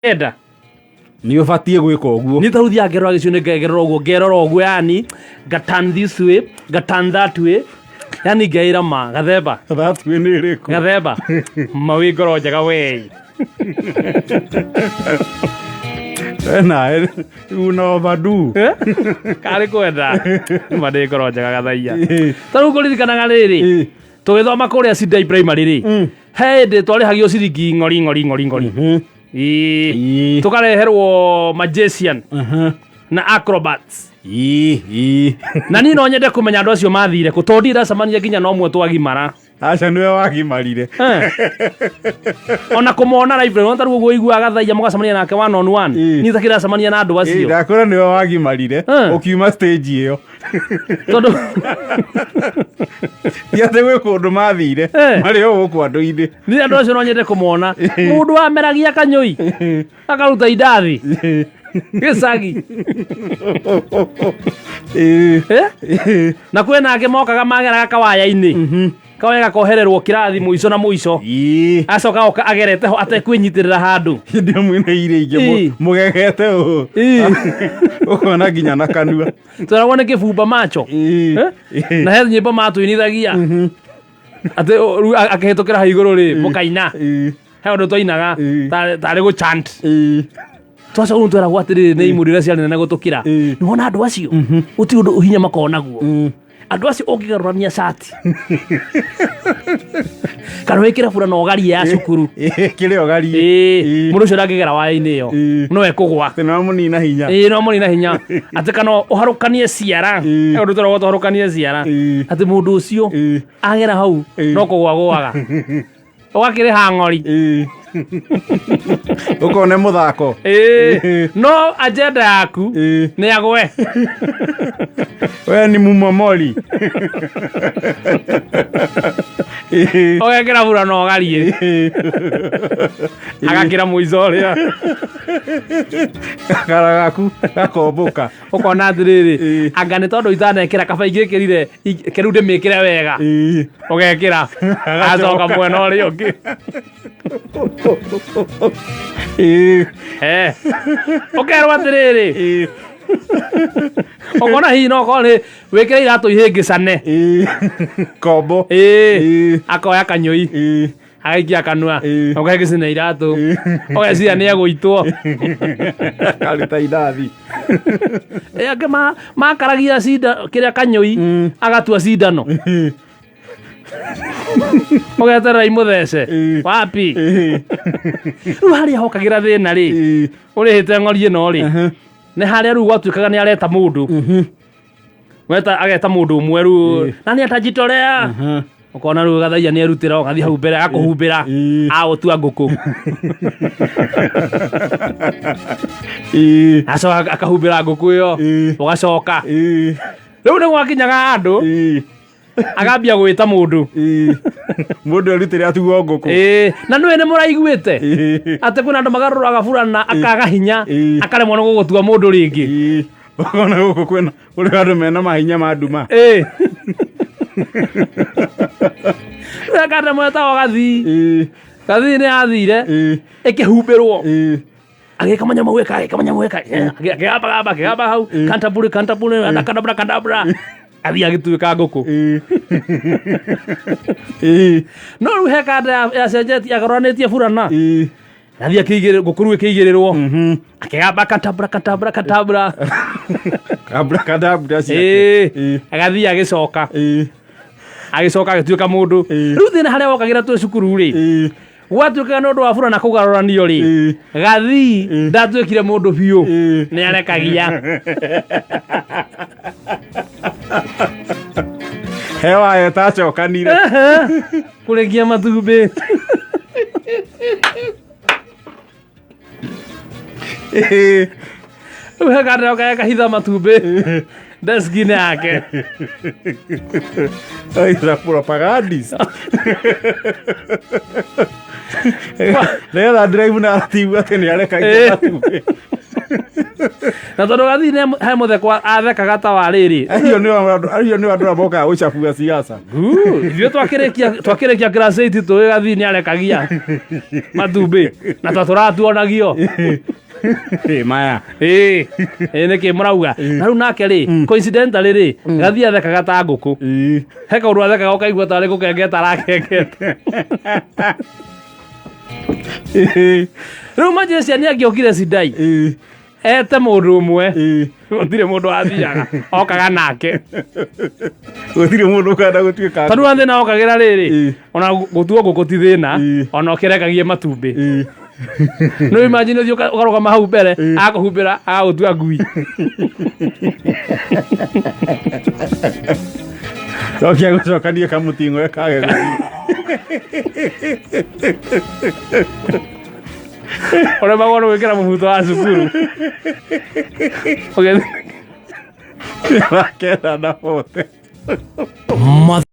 Enda. Nĩ ũbatiĩ gwĩka ũguo. Niĩ ta rĩu thiaga ngerora gĩcigo-inĩ ngerora ũguo, ngerora ũguo yani nga turn this way, nga turn that way, yani ngeĩra ma gathemba. That way nĩ ĩrĩkũ? Gathemba. Ma wĩ ngoro njega wee. We nawe una overdo. Eh? Karĩ kwenda. Ma ndĩ ngoro njega gathaia. Ta rĩu ngũririkanaga rĩrĩ. Tũgĩthoma kũrĩa Sidai Primary rĩ. He hĩndĩ twarĩhagio ciringi ng'ori ng'ori ng'ori ng'ori. Ĩĩ. Tũkareherwo magician na acrobats. Ii, ii. Na niĩ no nyende kũmenya andũ acio mathire kũ, tondũ ndiracemania nginya na ũmwe twagimara. Aca nĩwe wagimarire. Eh. Ona kũmona live rĩ, ta rĩu ũguo ũiguaga gathaia mũgacemania nake one on one. Niĩ takĩracemania na andũ acio. Ndakwĩra nĩwe wagimarire ũkiuma stage ĩyo. Tondũ Ti atĩ gwĩ kũndũ mathire marĩ o gũkũ andũ-inĩ. Niĩ andũ acio no nyende kũmona. Mũndũ wameragia kanyũi akaruta indathi gĩcagi. Eh? Na kwĩna angĩ mokaga mageraga kawaya-inĩ. Kawaya gakohererwo kĩrathi mũico na mũico. Acoka oka agerete ho atekwĩnyitĩrĩra handũ. Hĩndĩ ĩyo mwĩna irio ingĩ mũgegete ũũ. Ũkona nginya na kanua. Tweragwo nĩ kĩbumba macho. Eh? Na he nyĩmbo matũinithagia. Atĩ rĩu akĩhĩtũkĩra hau igũrũ rĩ, mũkaina. He ũndũ twainaga tarĩ gũ chant. Twacoka rĩu tweragwo atĩrĩrĩ nĩ imũrũ iria ciarĩ nene gũtũkĩra. Nĩwona andũ acio gũtirĩ ũndũ hinya makoragwo naguo. Andũ acio ũngĩgarũrania cati kana wĩkĩre burana ũgarie ya cukuru. Kĩrĩa ũgarie. Ĩĩ, mũndũ ũcio ndangĩgera waya-inĩ ĩyo, no ekũgwa. Atĩ no mũnina hinya. Ĩĩ, no mũnina hinya. Atĩ kana ũharũkanie ciara. He ũndũ tweragwo tũharũkanie ciara. Atĩ mũndũ ũcio agera hau no kũgwa gũaga. Ũgakĩrĩha ng'ori. Ũkone mũthako. Ĩĩ, no agenda yaku nĩ agwe. We ni mumomori. Ũgekĩra burana ũgarie. Agakĩra mũico ũrĩa. Gakara gaku gakombũka. Ũkona atĩrĩrĩ, anga nĩ tondũ itanekĩra kaba ingĩkĩrire kĩrĩu ndĩmĩkĩre wega. Ũgekĩra acoka mwena ũrĩa ũngĩ. Eh. Ũkerwo atĩrĩrĩ, ũkona hihi no korwo nĩ wĩkĩre iratũ ihĩngĩcane. Kombo. Akoya kanyũi agaikia kanua, ũkahĩngĩcana iratũ, ũgeciria nĩ egũitwo. Karuta indathi. Angĩ makaragia cinda kĩrĩa kanyũi agatua cindano. Ũgeterera imũthece wapi. Rĩu harĩa hokagĩra thĩna rĩ, ũrĩhĩte ng'ori ĩno rĩ, nĩ harĩa rĩu gwatuĩkaga nĩ areta mũndũ. Weta ageta mũndũ ũmwe rĩu na nĩ atajitorea. Ũkona rĩu gathaia nĩ erutĩra ũgathiĩ hau mbere agakũhumbĩra agũtua ngũkũ. Acoka akahumbĩra ngũkũ ĩyo ũgacoka. Rĩu nĩ gwakinyaga andũ agambia gwĩta mũndũ. Mũndũ erutĩre atuo ngũkũ. Na nĩwe nĩ mũraiguĩte atĩ kwĩna andũ magarũraga burana akaga hinya akaremwo nĩ gũgũtua mũndũ rĩngĩ. Ũkona gũkũ kwĩna kũrĩ andũ mena mahinya ma nduma. Rĩu akanda mwetagwo Gathii. Gathii nĩ athire ĩkĩhumbĩrwo. Agĩka manyamũ gwĩka, agĩka manyamũ gwĩka, akĩgamba gamba, akĩgamba hau, kantabure kantabure, anakadabra kadabra. Athiĩ agĩtuĩka ngũkũ. No rĩu he kanda yacenjetie agarũranĩtie burana. Athiĩ akĩigĩrĩrwo, ngũkũ rĩu ĩkĩigĩrĩrwo. Akĩgamba katabra katabra katabra. Kabra kadabra ciake. Agathiĩ agĩcoka. Agĩcoka agĩtuĩka mũndũ. Rĩu thĩna harĩa wokagĩra twĩ cukuru rĩ, gwatuĩkaga nĩ ũndũ wa burana kũgarũranio rĩ, Gathii ndatuĩkire mũndũ biũ, nĩ arekagia. He waya ĩtacokanire. Kũrekia matumbĩ. Rĩu he kanda yoka kahitha matumbĩ deski-inĩ yake. He's a propagandist. Nĩgetha drive narrative atĩ nĩ arekagia matumbĩ. Na tondũ gathii he mũtheko athekaga ta wa rĩrĩ. Acio nĩo andũ arĩa mokaga gũcabua siasa. Ithuĩ twakĩrĩkia class 8 tũĩ gathii nĩ arekagia matumbĩ na twatũraga tuonagio. Maya. Ĩĩ, ĩĩ nĩkĩ mũrauga? Na rĩu nake rĩ, coincidentally rĩ, gathii athekaga ta ngũkũ. He kaũndũ athekaga ũkaigua tarĩ gũkengeta arakengeta. Rĩu Majesia nĩ angĩokire Sidai ete mũndũ ũmwe, gũtirĩ mũndũ wathiaga, okaga nake. Gũtirĩ mũndũ ũkenda gũtuĩka. Tondũ wa thĩna okagĩra rĩrĩ, ona gũtuo ngũkũ ti thĩna, ona ũkĩrekagie matumbĩ. No imagine ũthiĩ ũkarũgama hau mbere, agakũhumbĩra, agagũtua ngui. Cokia gũcokanie kamũting'oe kage gũthiĩ. Ũremagwo nĩ gwĩkĩra mũbuto wa cukuru. Ũgĩthiĩ Wakenda na bote.